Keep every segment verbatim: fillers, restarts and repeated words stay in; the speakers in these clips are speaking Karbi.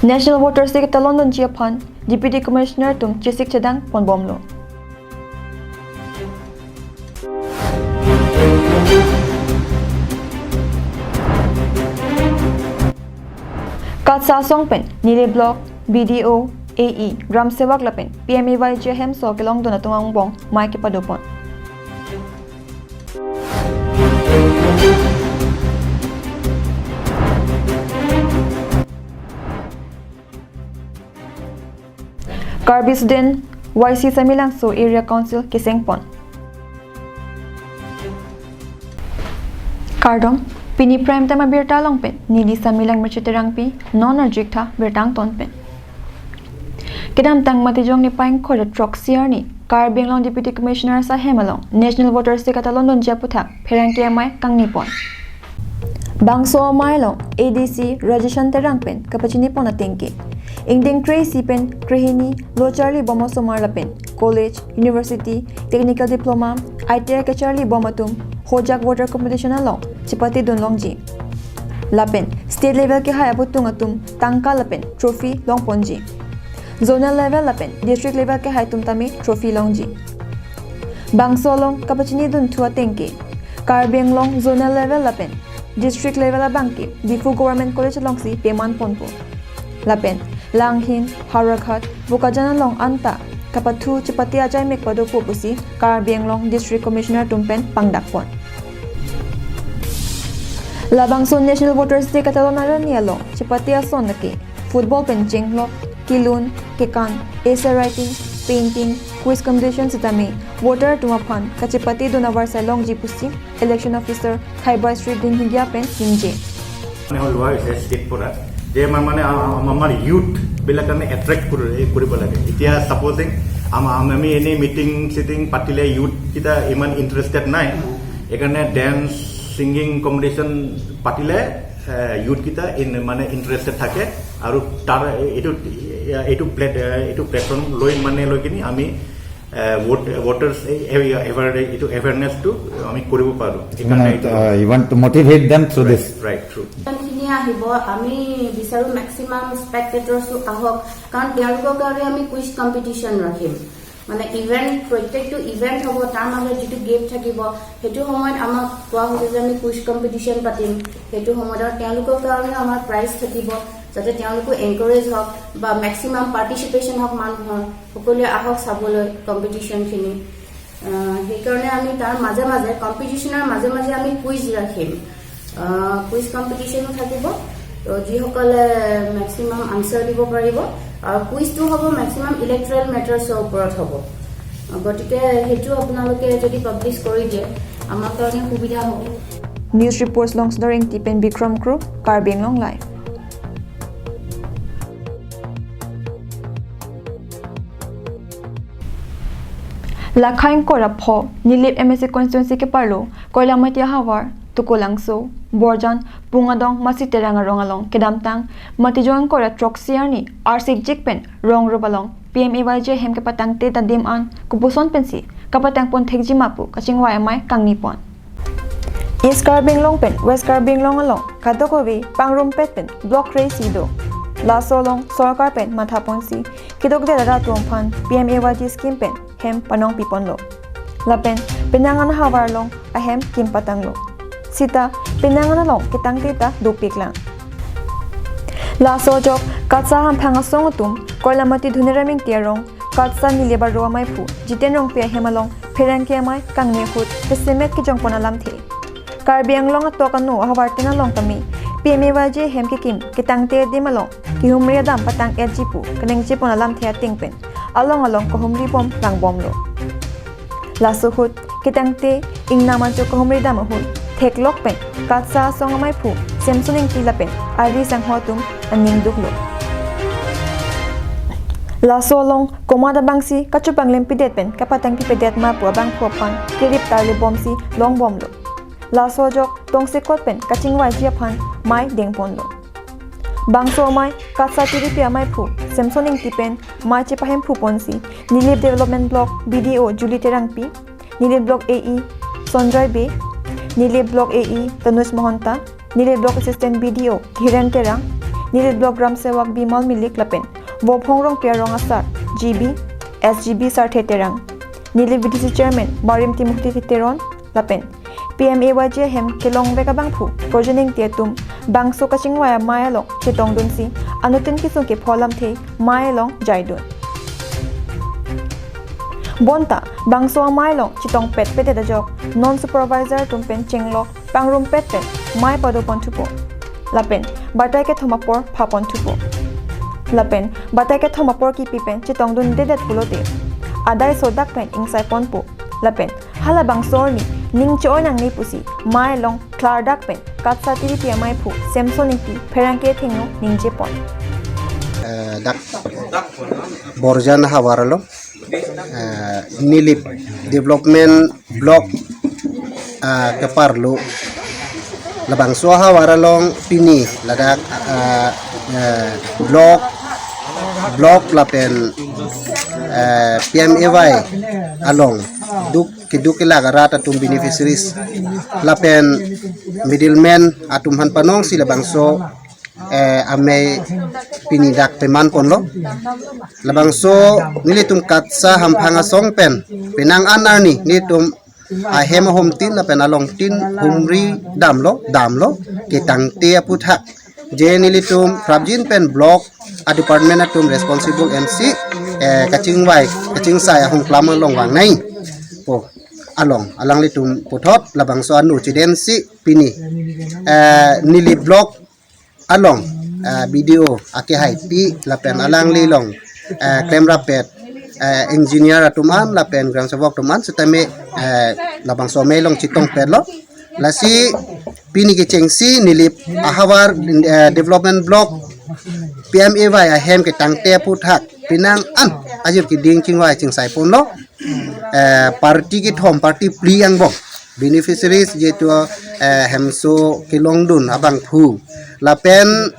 National Voters Day ketalondunji aphan Deputy Commissioner atum chesik chedang ponbomlo. KATSA asong pen Nilip Block, B D O, A E, Gram Sevak lapen P M A Y G hemso kelongdun atum angbong mei kepadopon. Karbi Student Y C Samelangso Area Council kesengpon. Kardom, pini Prime Time abirta along pen neli Samelang Mirchi Terangpi, non arjuiktha birta angton pen. Kedamtang Matijong niphai ingkoi ra throksi arni Karbi Anglong Deputy Commissioner ahem along National Voters Day ketalondunji aphuthak pherangke amei kangnipon. Bangso amei along A D C Rajeshan Terang pen kapachinipon atengke, ingdeng kre-isi pen krehini lo charlibom osomar lapen college, university, technical diploma, I T I kacharlibom atum Hojak Voter Competition along chepatedun longji. Lapen state level kehai aputhung atum tangka lapen trophy longponji. Zonal level lapen district level kehai atum tame trophy longji. Bangso along kapachinidunthu atengke, Karbi Anglong zonal level lapen district level abangke Diphu Government College alongsi pemanponpo. Lapen Langhin, Howraghat, Bokajan along anta kapathu chepate ajaimek padopo pusi Karbi Anglong District Commissioner atum pen pangdakpon. Labangso National Voters Day ketalon arni along chepate ason lake football pen chenglok, kelun, kekan, essay writing, painting, quiz competition sitame voter atum aphan kachepatedun avarsai longji pusi Election Officer Khaibai Sri Dinghingya pen ningje. মানে হ'ল লোৱা হৈছে ষ্টেট পৰা যে আমাৰ মানে আ-, আ-, আমাৰ ইউথ বিলাক আমি এট্ৰেক্ট কৰি, এই কৰিব লাগে। এতিয়া ছাপোজিং আম-, আম-, আমি এনেই মিটিং চিটিং পাতিলে ইউথ কেইটা ইমান ইণ্টাৰেষ্টেড নাই, সেইকাৰণে ডেন্স ছিংগিং কম্পিটিশ্যন পাতিলে এ, ইউথ কেইটা ইন-, মানে ইণ্টাৰেষ্টেড থাকে আৰু তাৰ এইটো, এইটো প্লেট-, এইটো প্লেটফৰ্ম লৈ মানে লৈ কিনি আমি এ, ভোট-, ভোটাৰ্ছ এই, এই এৱাৰ-, এইটো এৱেৰনেছটো আমি কৰিব পাৰোঁ। মানে, সেইকাৰণে এইটো আহ, you want to motivate them through this? Right, right, true. খিনি আহিব, আমি বিচাৰো মেক্সিমাম স্পেকটেটৰ্ছো আহক, কাৰণ তেওঁলোকৰ কাৰণে আমি কুইজ কম্পিটিশ্যন ৰাখিম। মানে ইভেণ্ট, প্ৰত্যেকটো ইভেণ্ট হ'ব, তাৰ মাজত যিটো গেপ থাকিব, সেইটো সময়ত আমাক কোৱা হৈছে যে আমি কুইজ কম্পিটিশ্যন পাতিম। সেইটো সময়ত আৰু তেওঁলোকৰ কাৰণেও আমাৰ প্ৰাইজ থাকিব, যাতে তেওঁলোকো এনকাৰেজ হওক বা মেক্সিমাম পাৰ্টিচিপেশ্যন হওক মানুহৰ, সকলোৱে আহক চাবলৈ কম্পিটিশ্যনখিনি। আহ, সেইকাৰণে আমি তাৰ মাজে মাজে, কম্পিটিশ্যনৰ মাজে মাজে আমি কুইজ ৰাখিম। আহ, কুইজ কম্পিটিশ্যনো থাকিব। তো যিসকলে মেক্সিমাম আনচাৰ দিব পাৰিব আৰু কুইজটো হ'ব মেক্সিমাম ইলেক্টৰেল মেটাৰ্ছৰ ওপৰত হ'ব। গতিকে সেইটো আপোনালোকে যদি পাব্লিছ কৰি দিয়ে, আমাৰ কাৰণে সুবিধা হ'ব। News reports Longsidor Engti pen Bikram Kro, Karbi Anglong Live. Lakha ingkoi ra pho Nilip M A C constituency keparlo Koilamati ahavar, Tukulangso, Borjan, Pungadong, Masi Terang arong along kedamtang Matijong ingkoi ra throksi arni arsikjik pen rong rup along P M A Y G hem kepatangte adim an kopuson pensi kapatangpon thekji ma pu kachingvai amei kangnipon. East Karbi Anglong pen West Karbi Anglong along kadokave pangrumpet pen block kre-isi do. Laso along sorkar pen mathaponsi keduk dera atum aphan P M A Y G scheme pen hem panong piponlo. Lapen penang an ahavar along ahem kim patanglo. Sita penang an along ketangte ta dopiklang. Laso ajok KATSA hamphang asong atum Koilamati Dhoniram Engti arong KATSA Nilip aro amaiphu Jiten Rongpi ahem along pherangke amei kangne ahut pesemet kejongpon alamthe. Karbi Anglong atok ano ahavartin along tame P M A Y G hem kekim ketangte adim along kehumri adam patang-etji pu keningje pon alamthe ateng pen along along kehumribom langbomlo. Laso ahut ketangte ingnam ajo kehumri dam ahut theklok pen KATSA asong amaiphu Samson Engti lapen ari sangho atum aning duklo. Laso along komat abangsi kachopanglem pidet pen kapatang pipedet ma pu abangphu aphan kerip tarlibomsi longbomlo. Laso ajok tongsekot pen kachingvaiji aphan mei dengponlo. Bangso amei KATSA tiripi amaiphu Samson Engti pen mei chepahemphuponsi Nilip Development Block B D O Julie Terangpi, Nilip Block A E Sanjoy Bey, Nilip Block A E Tanuj Mahanta, Nilip Block Assistant B D O Hiren Terang, Nilip Block Gram Sevak Bimal Milik lapen Vophong Rongpi arong asar G B, S G B Sarthe Terang, Nilip V D C Chairman Barim Timothy Teron lapen P M A Y G ahem kelongvek abangphu Projen Ingti atum bangso kachingvai amei along chetongdunsi anuttin kesung kepho alamthe mei along jaidun. Bonta bangso amei along chetongpet pedet ajok non supervisor atum pen chenglok pangrumpet pen mei padoponthupo. Lapen batai kethom apor phaponthupo. Lapen batai kethom apor kipi pen chetongdundedet pulote adai sodak pen ingsaiponpo. Lapen halabangso arni ning che-oi nangne pusi mei along klardak pen KATSA tiripi ameiphu Samson Ingti pherangke athengno ningjepon. Eh, dak Borjan havar along, eh, Nilip Development Block, eh, keparlo. Labangso havar along pini ladak, eh, eh, block, block lapen, eh, P M A Y along duk keduk kelak arat atum beneficiaries lapen middleman atum aphan panongsi labangso, eh, amei pini dak pemanponlo. Labangso nelitum KATSA hamphang asong pen penang an arni nelitum ahem ahomtin lapen alongtin humri damlo, damlo, ketangte aphuthak. Je nelitum prapjin pen block a department atum responsible M C, eh, kachingvai, kachingsai ahongklam along vangnei. Po, along, alanglitum puthot labangso anu chidensi pini, eh, Nilip Block along, eh, B D O akehaipi lapen alangli along, eh, klemrappet, eh, engineer atum an lapen gram sevak atum an setame, eh, labangso amei along chetongpetlo. Lasi pini kechengsi Nilip ahavar, eh, Development Block P M A Y ahem ketangte aphuthak penang an ajir keding chingvai chingsaiponlo. Eh, party kethom, party phli angbong beneficiaries jitu, eh, hemso kelongdun abangphu lapen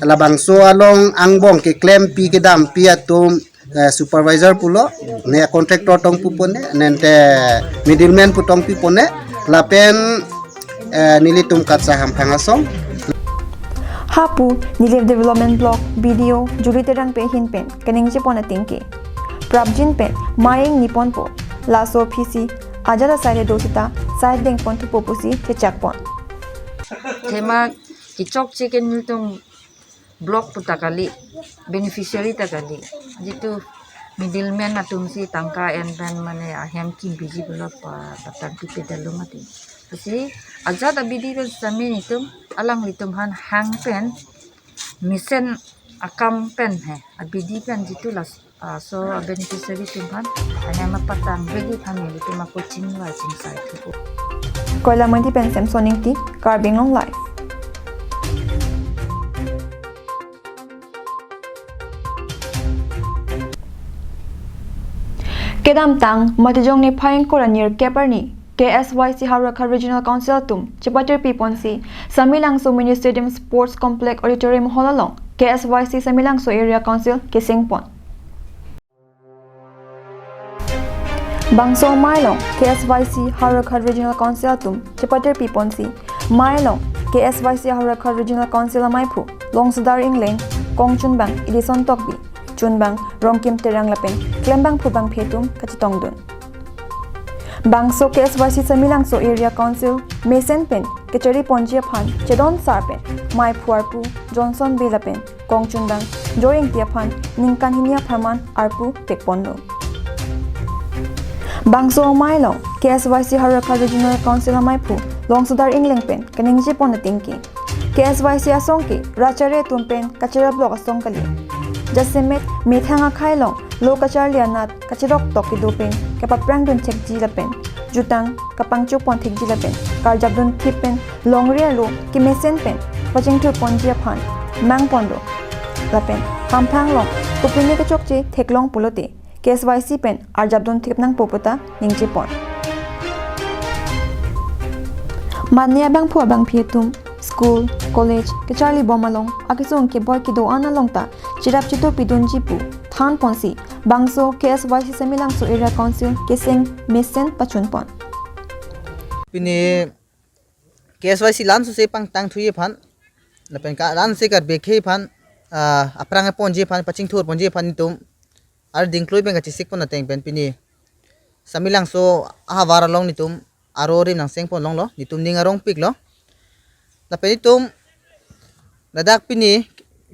labangso along angbong keklempi kedampi atum, eh, supervisor pulo, ne contractor tongpupone, nente middleman pu tongpipone, lapen, eh, nelitum KATSA hamphang asong. Hapu Nilip Development Block B D O Julie Terangpi ahin pen keningjepon atengke prapjin pen mei ingniponpo, laso aphisi ajat asai le do sita sai dengponthupo pusi chechakpon. Thema kechokche ke nelitum block pu ta kali, beneficiary ta kali. Jitu middleman atum si tangka en pen mane ahem kimbiji block pa patang pipedalo mati. Lasi ajat abidi pen sami nelitum alanglitum aphan hang pen mesen akam pen he abidi pen jitu las, ah, so beneficiary atum aphan ahem apatang ready aphan nelitum ako chingvai chingsaithupo. Koilamati pen Samson Ingti, Karbi Anglong Live. Kedamtang Matijong niphai ingkoi ra nerkep arni K S Y C Howraghat Regional Council atum chepatirpiponsi Samelangso Mini Stadium Sports Complex Auditorium Hall along K S Y C Samelangso Area Council kesengpon. Bangso amei along K S Y C Howraghat Regional Council atum chepatirpiponsi mei along K S Y C Howraghat Regional Council ameiphu Longsodar Engleng, kongchunbang Edison Tokbi, chunbang Rongkim Terang lapen klembangphu bangphe atum kachetongdun. Bangso K S Y C Samelangso Area Council mesen pen kechariponji aphan chedon sar pen meiphu arpu Johnson Bey lapen kongchunbang Joy Ingti aphan ningkan hini apharman arpu tekponlo. Bangso amei along K S Y C Howraghat Regional Council ameiphu Longsodar Engleng pen keningjepon atengke, K S Y C asong ke rachare atum pen kacherap lok asong kali. Jasemet methang akhei along lo kacharli anat kachirok tok kedo pen kapaphrangdun thekji lapen jutang kapangchopon thekji lapen karjapdun thip pen longri arlo kemesen pen pachingthurponji aphan mangponlo. Lapen hamphang along kopine kechokche theklong pulote K S Y C pen arjapdun thip nangpo puta ningjepon. Mane abangphu abangphi atum school, college kacharlibom along akesung keboi kedo-an along ta cherap cheto pidunji pu thanponsi bangso K S Y C Samelangso Area Council keseng mesen pachunpon. Pini K S Y C lansose pangtangthuji aphan lapen ka lansose Karbi akhei aphan ah, aphrang ponji aphan, pachingthur ponji aphan netum ardingklui pen kachesik pon ateng pen pini Samelangso ahavar along netum aro rim nangseng pon longlo, netum ning arong piklo. Lapen netum ladak pini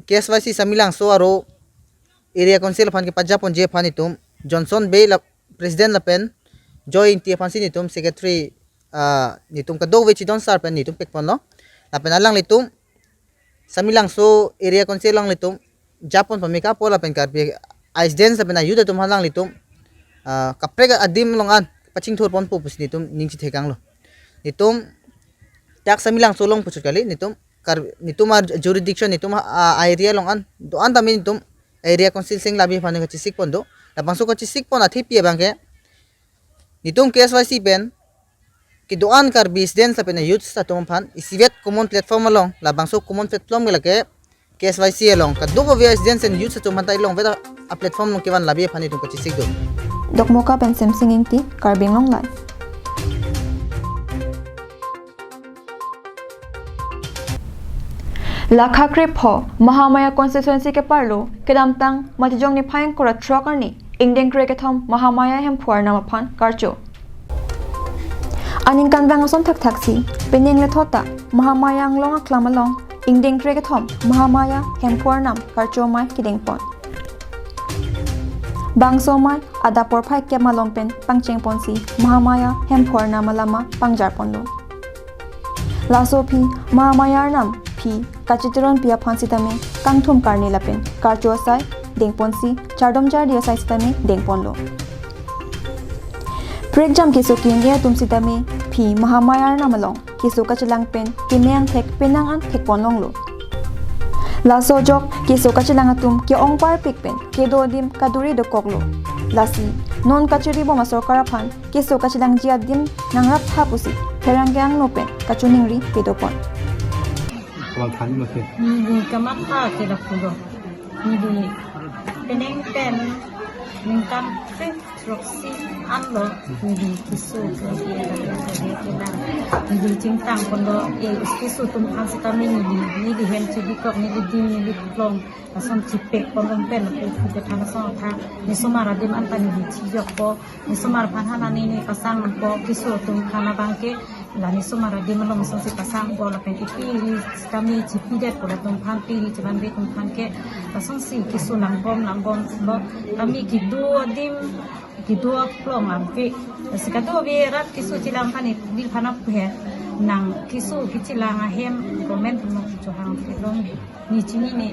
K S Y C Samelangso aro Area Council aphan kepajap ponji aphan netum Johnson Bey la President lapen Joy Ingti aphansi netum Secretary, ah, netum kadokave chidon sar pen netum pek ponlo. Lapen alanglitum Samelangso Area Council alanglitum japon pamika po lapen Karbi a-students lapen a-youth atum alanglitum, ah, kaprek adim along an pachingthur ponpo pusi netum ning chethekanglo. Netum dak Samelangso along puchot kali, netum Kar-, netum a-jurisdiction, netum a, a-area along an do-an tame netum Area Council seng labi aphan kachesik pon do. Labangso kachesik pon athepi abangke netum K S Y C pen kedo-an Karbi students lapen youth atum aphan isivet common platform along, labangso common platform ke lake K S Y C along kadokave students and youth atum aphan ta ilongvet a-platform along kevan labi aphan netum kachesik do. Dokmoka pen Semsing Ingti, Karbi Anglong Live. Lakha krepho Mahamaya constituency ke-arlo kedamtang Matijong niphai ingkoi ra throk arni ingdeng kre kethom Mahamaya Hemphu arnam aphan karcho. Aningkanvang ason thakthaksi penang lethota Mahamaya Anglong aklam along ingdeng kre kethom Mahamaya Hemphu arnam karcho amei kedeng pon. Bangso amei adap porphai kep malom pen pangcheng ponsi Mahamaya Hemphu arnam alama pangjar ponlo. Laso aphi Mahamaya arnam aphi kacheteronpi aphan sitame kangthum karni lapen karcho asai deng ponsi chardom chardi asai sitame deng ponlo. Prekjam keso ke-ing atum sitame aphi Mahamaya arnam along keso kachelang pen keme angthek penang an thek pon longlo. Laso ajok keso kachelang atum ke-ong parpik pen kedo adim kaduri dokoklo. Lasi non kachiri bom asorkar aphan keso kachelangji adim nangrap tha pusi pherangke angno pen kachiningri pado pon. Neli kamatha ke lapu do. Neli penang pen ningkan throksi anlo neli keso ke, ke, ke, ke, ke, neli chingtang ponlo, eh, keso atum aphan sitame neli, neli hem chibikok, neli adim, neli plong ason chipek ponlo pen, eh, ke than ason tha, nesomar adim anta neli chijokpo, nesomar aphan hana neli pasangpo, keso atum aphan abangke, la nesomar adim along asonsi pasangpo lapen ipi ri kami chipidetpo latum aphan, pi ri chevanve atum aphan ke lasonsi keso nangbom nangbomlo, kami kedo adim, kedo aplong ave. Lasi kadokave rat keso chelang aphan neli aphan aphe nang keso kechelang ahem government atum chohang kelong, ne chinine,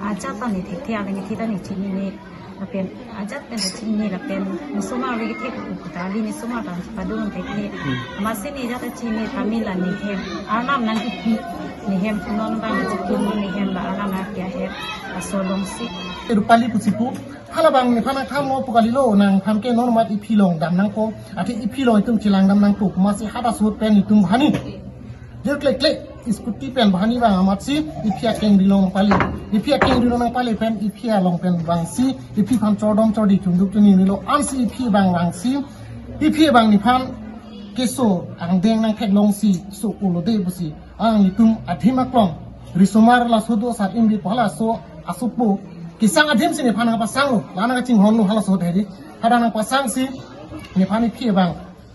ajat ta ne thekthe, ave ne theta ne chinine. Lapen ajat pen ta chinine lapen nesomar ave kethek pu ta kali, nesomar ta padun thekthe. Hmm. Amatsi ne ajat ta chinine, tame la ne hem arnam nangkepi, ne hem non abang chipi ne hem la arnam nangkepi ahem aso longsi. Rupali pusi pu, halabang nephan nangthanlo pu kalilo, nangphan ke non mat iphi along dam nangpo, athe iphi along itum chelang dam nangpo, amatsi hadak ahut pen itum bhani. Jir klek klek scooty pen bhani abang amatsi iphi akengri along pali. Iphi akengri along nangpali pen iphi along pen abangsi iphi aphan chordom chordi chunduk chunini lo, ansi iphi abang abangsi iphi abang nephan keso angdeng nangtheklongsi so pulo de pusi. Ang itum adim aklong risomar laso do sar imbi pu halaso asopo kesang adim si nephan nangpasanglo, la nangkachinghonlo halaso ahut hedi. Hadak nangpasangsi nephan iphi abang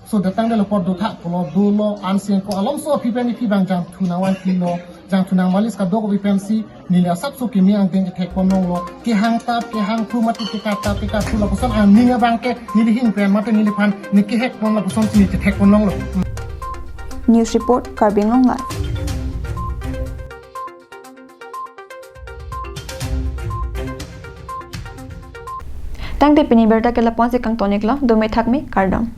so datang delo apor dotha pulo dolo, ansi ko alomso aphi pen iphi abang jangthu nangvanpilo, jangthu nangmalis kadokave pensi neli asapso keme angdeng kethek pon longlo. Kehang tap, kehang thu mati, keka tap, keka thu lapuson aning abangke neli ahin pen mate neliphan ne kehek pon lapusonsi ne kethek pon longlo. News report, Karbi Anglong Live. Tangte pini abirta ke lapu-ansi kangton-iklo, dome thakme, kardom.